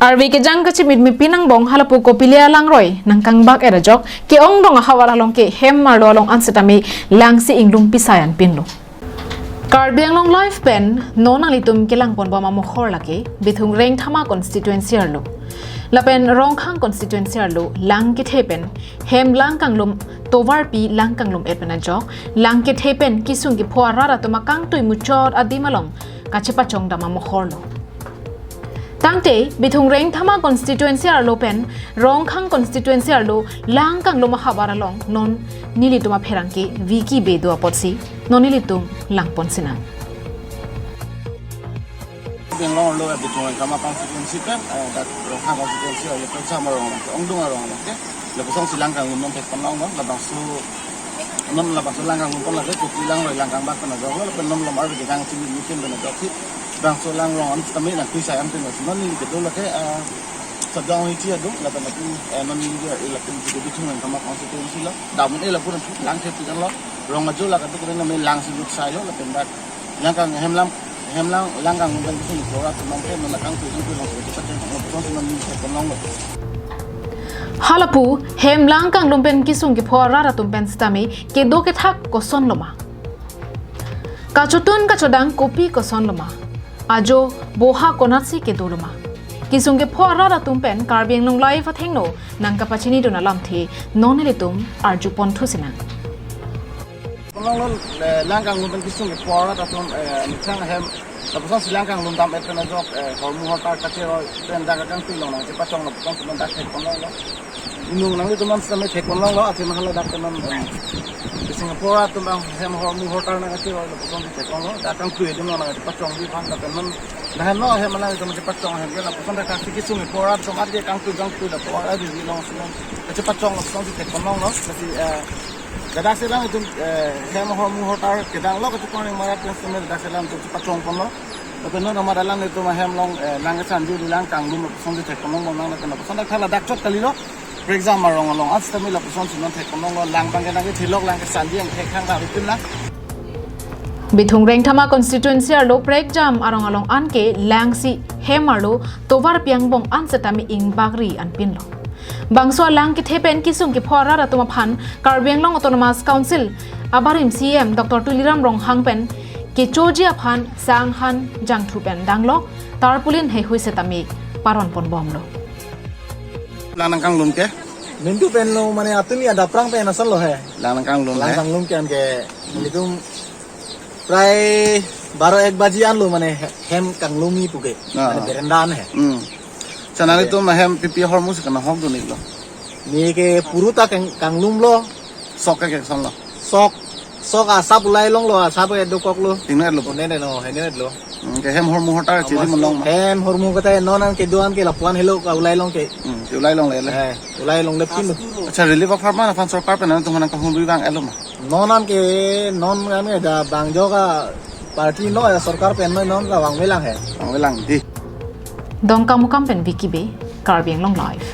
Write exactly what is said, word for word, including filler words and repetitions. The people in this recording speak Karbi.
Arve kejang kachimit mepin angbong halapu Kopili alangroi nangkangbak-et ajok ke-ongdung ahavar along ke hem arlo along an setame langsi inglum pisai an pinlo. Karbi Anglong Live pen non nanglitum kelangponbom amohor lake Bithung Rengthama constituency arlo lapen Rongkhang constituency arlo lang kethe pen hem lang kanglum tovarpi lang kanglum-et pen ajok lang kethe pen kesung kepho arat atum akangtui muchot adim along kachepachongdam amohorlo. Tangte Bithung Rengthama constituency arlo pen Rongkhang constituency arlo lang kanglum ahavar along non nelitum apherangke Vicky Bey do apotsi non nelitum langpon sinang. Bithung Rengthama constituency pen, eh, dak Rongkhang constituency arlo pen sama rong, ongdung arong ke. Lapuson si lang kanglum non thek panong non, labangso non labangso lang kanglum pon lake, Kopili alangroi lang kangbak pen ajok lo, lapen non lam arve kejang chimit mepin pen ajok si bangso lang rong an setame nangpisai an pen non neli kedo lake, eh, Sabjang Hichi adung, lapen lapu, eh, non neli ke lapen si Bithung Rengthama constituency lo, damun e lapu lang thek pikan lo, rong ajo lake tu kena me langsi lut sai lo, lapen dak lang kang hem lang, hem lang, lang kanglum pen kesung kepho arat atum ke non akangtui kangtui along kachepachongdam amohor si non neli thek panong lo. Halapu hem lang kanglum pen kesung kepho arat atum pen setame kedo kethak koson loma? Kachotun kachodang kopi koson loma? Ajo boha konatsi kedo loma? Kesung kepho arat atum pen Karbi Anglong Live athengno nangkapachinidun alamthe non nelitum arjupon thu sinang. Panong lo, eh, lang kanglum pen kesung kepho arat atum, eh, methang hem, lapuson si lang kanglum dam-et pen ajok, eh, hormu hortar kacheroi pen dak akangtui along nangchepachong lapuson si non dak thek panong lo. Inung nanglitum an setame thek panong lo, athema hala dak pen non, em, kesung kepho arat atum abang hem hormu hortar nangkacheroi lapuson si thek panong lo, dak akangtui adim along nangchepachongji aphan dak pen non, lahenlo hem alanglitum chepachong hem ke lapuson dak si kesung kepho arat atum an ke kangtui kangtui lapu arat di along si non kachepachong lapuson si thek panong lo, lasi, eh, Ladak si alanglitum, eh, hem hormu hortar kedang lo kachepachong ning marat pen setame ladak si alanglitum chepachong ponlo. Lapen non amat alanglitum ahem along, eh, lang kesanji, lang kanglum lapuson si thek ponlong bom lang lapen lapuson dak thala dak chot kalilo. Break jam arong along an setame lapuson si non thek ponlong lo, lang abang ke nangkethelok, lang kesanji angthek hang ta ripin lang. Bithung Rengthama constituency arlo Prekjam arong along anke langsi hem arlo tovarpi angbong an setame ingbakri an pinlo. Bangso alang kethe pen kesung kepho arat atum aphan Karbi Anglong Autonomous Council abarim C E M Doctor Tuliram Ronghang pen kechoji aphan sang han jangthu pen danglo, tarpaulin heihui setame paron ponbomlo. Lang nangkanglum ke? Mintu pen lo mane atumi adaprang pen asal lo he. Lang nangkanglum he. Lang kanglum ke anke mintu prai baro ek baji an lo mane he-, hem kanglumi puke. Ah. Mane berenda an he. Hmm. Sana itu mahem pipi hormu sekarang hok dun lo. Neke puruta kang-, kanglum lo. Sok ke kekson lo. Sok, sok asap ulai longlo, asap ke dokok lo. Tingno lo. One ne lo, hene lo. Hmm, ke hem hormu hortar chili mun long ma. Hem hormu kata non an kedo an ke lapu-an helo ka ulai long ke. Hmm, ke ulai longle le. Eh, ulai longle pin lo. Acha, relief apharman aphan sorkar pen nangtum aphan kahumri vang-etlo ma? Non an ke, non an ke da bang jo ka party no ya sorkar pen no non ka vangvelang he. Vangvelang dei. Dongkamukam pen Vicky Bey, Karbi Anglong Live.